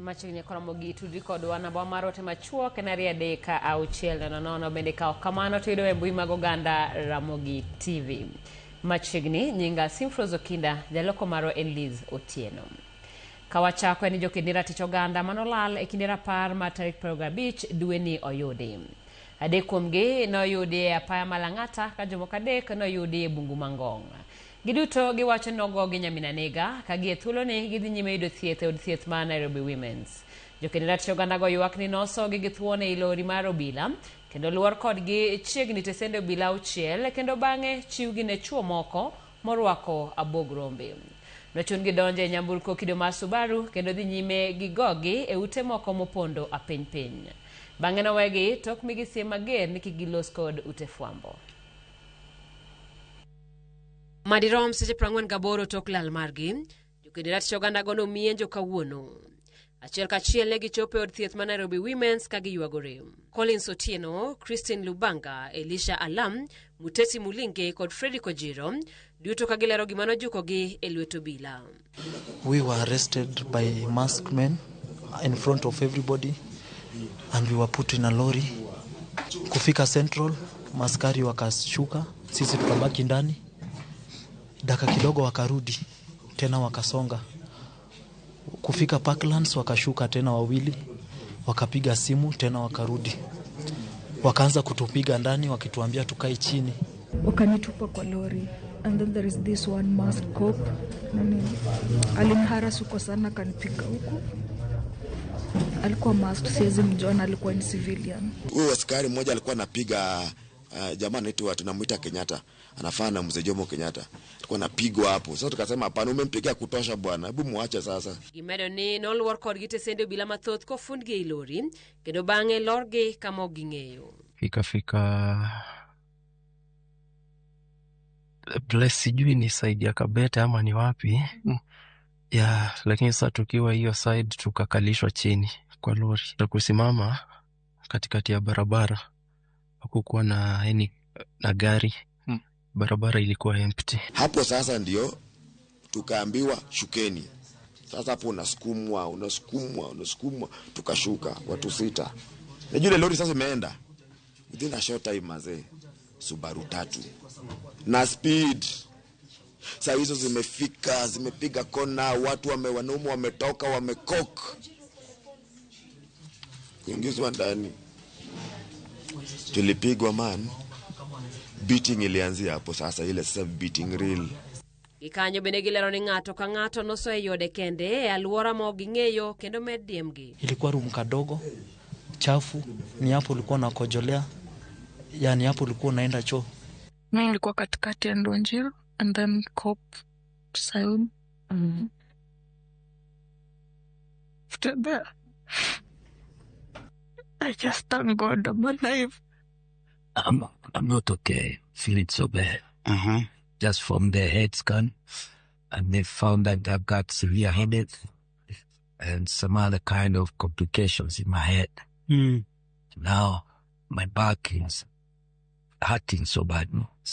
Machiegni koromo gi tudri kodwa namba mar ote machuok en 23600 bende ka ok kamano to yudo e mbui mag oganda Ramogi TV. Machiegni nyinga Simfrose Okinda, jaloko marwa en Liz Otieno. Ka wachako en ni joked ratich oganda manolal e kinde rapar mar tarik 25 dweni oyudi. Adek kuomgi noyudi e apaya ma Lang'ata ka jomoko adek noyudi e bungu ma Ngong'. Giduto giwacho ni nogogi nyamin anega ka gie thuoloni gidhi nyime yudo thieth e od thieth ma Nairobi Women's. Joked ratich oganda go ywak ni nosogi gi thuon ei lori mar obila kendo luor kodgi chiegni tesende obila auchiel kendo bang'e chiwgi ne chuo moko morwako abwog rombe. Nochun gi donjo e nyamburko kido mar Subaru kendo dhi nyime gi gogi e ute moko mopondo apiny piny. Bang'e nowegi tok migi siem mager ni kik gilos kod ute fwambo. Madirom seche 48 tok lal margi, joked ratich ogandago nomienjo kawuono. Achiel kachiel ne gichopo e od thieth ma Nairobi Women's ka giywagore. Collins Otieno, Christine Lubanga, Elisha Alam, Muteti Mulinge kod Fredrick Ojiro duto ka gilero gima nojukogi e lwet obila. We were arrested by masked men in front of everybody and we were put in a lorry. Kufika Central, maskari wakashuka, sisi tukabaki ndani. Dakika kidogo wakarudi tena wakasonga. Kufika Parklands wakashuka tena wawili, wakapiga simu tena wakarudi, wakaanza kutupiga ndani wakituambia tukae chini. Wakanitupa kwa lori and then there is this one masked cop nani aliniharass huko sana, akanipiga huku. Alikuwa masked, siwezi mjua na alikuwa ni civilian. Huyo askari mmoja alikuwa anapiga jamaa anaitwa tunamuita Kenyatta, anafaa na mzee Jomo Kenyatta, alikuwa anapigwa hapo. Sasa tukasema hapana, umempiga kutosha bwana, hebu muache sasa. Gimedo ni noluor kodgi tesende obila mathoth kofundgi ei lori kendo bang'e lorgi kama ok ging'eyo. Ikafika place sijui ni side ya Kabete ama ni wapi ya, lakini sasa tukiwa hiyo side tukakalishwa chini kwa lori na kusimama katikati ya barabara, hakukuwa na any na gari, barabara ilikuwa empty. Hapo sasa ndio tukaambiwa shukeni. Sasa hapo unasukumwa, unasukumwa, unasukumwa, tukashuka watu sita. Na yule lori sasa imeenda within a short time mazee, Subaru tatu na speed saa hizo zimefika, zimepiga kona, watu wame, wanaume wametoka, wamekok kuingizwa ndani. Tulipigwa man, beating ilianzia hapo sasa, ile sasa beating real. Gikanyo bende gilero ni ng'ato ka ng'ato noso e ode kende e alwora ma ok ging'eyo kendo med diemgi. Ilikuwa room kadogo chafu, ni hapo ulikuwa unakojolea, yani hapo ulikuwa unaenda choo. Mi nilikuwa katikati ya Ndonjiro and then cop Sayun. After that, I just thank God I'm alive. I'm not okay. Feeling so bad. Just from the head scan, and they found that I've got severe headache and some other kind of complications in my head. Now my back is hurting so bad.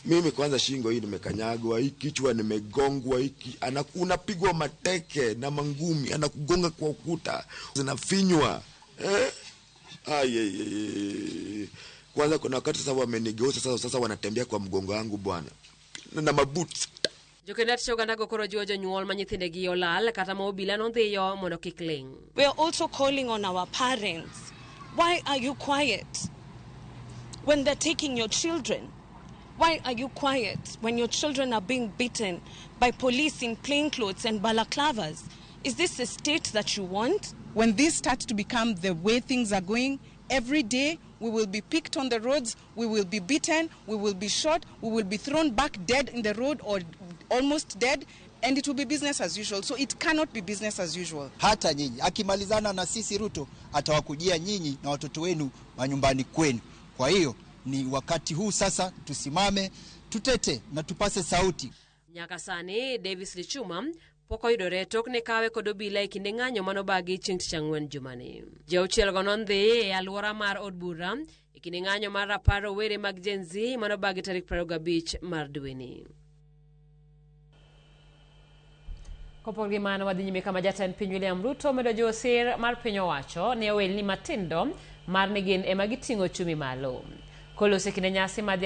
Mimi kwanza shingo hii nimekanyagwa, hii kichwa nimegongwa, hiki unapigwa mateke na mangumi, anakugonga kwa ukuta, zinafinywa eh? Ai, ai, ai. Kwanza kuna wakati sasa wamenigeuza sasa, sasa wanatembea kwa mgongo wangu bwana na mabuti. Joked ratich ogandago koro jiwo jonyuol ma nyithindegi olal kata ma obila nodhiyo mondo kik ling'. We are also calling on our parents. Why are you quiet when they're taking your children? Why are you quiet when your children are being beaten by police in plain clothes and balaclavas? Is this a state that you want? When this starts to become the way things are going, every day we will be picked on the roads, we will be beaten, we will be shot, we will be thrown back dead in the road or almost dead, and it will be business as usual. So it cannot be business as usual. Hata nyinyi akimalizana na sisi Ruto atawakujia nyinyi na watoto wenu manyumbani kwenu. Kwa hiyo ni wakati huu sasa tusimame, tutete na tupase sauti. Nyaka sani Davis Lichuma pok oyudore tok ne kawe kod obila e kinde ng'anyo manobagi chieng' tich ang'wen jumani. Ji auchielgo nodhi e alwora mar od bura e kinde ng'anyo mar rapar rowere mag Gen Z manobagi tarik 25 mar dweni. Kopogore gi mano, wadhi nyime kama jatend piny William Ruto omedo jiwo sir mar piny owacho ne ohelni matindo mar ni gin ema giting'o ochumi malo. Koloso e kinde nyasi madhi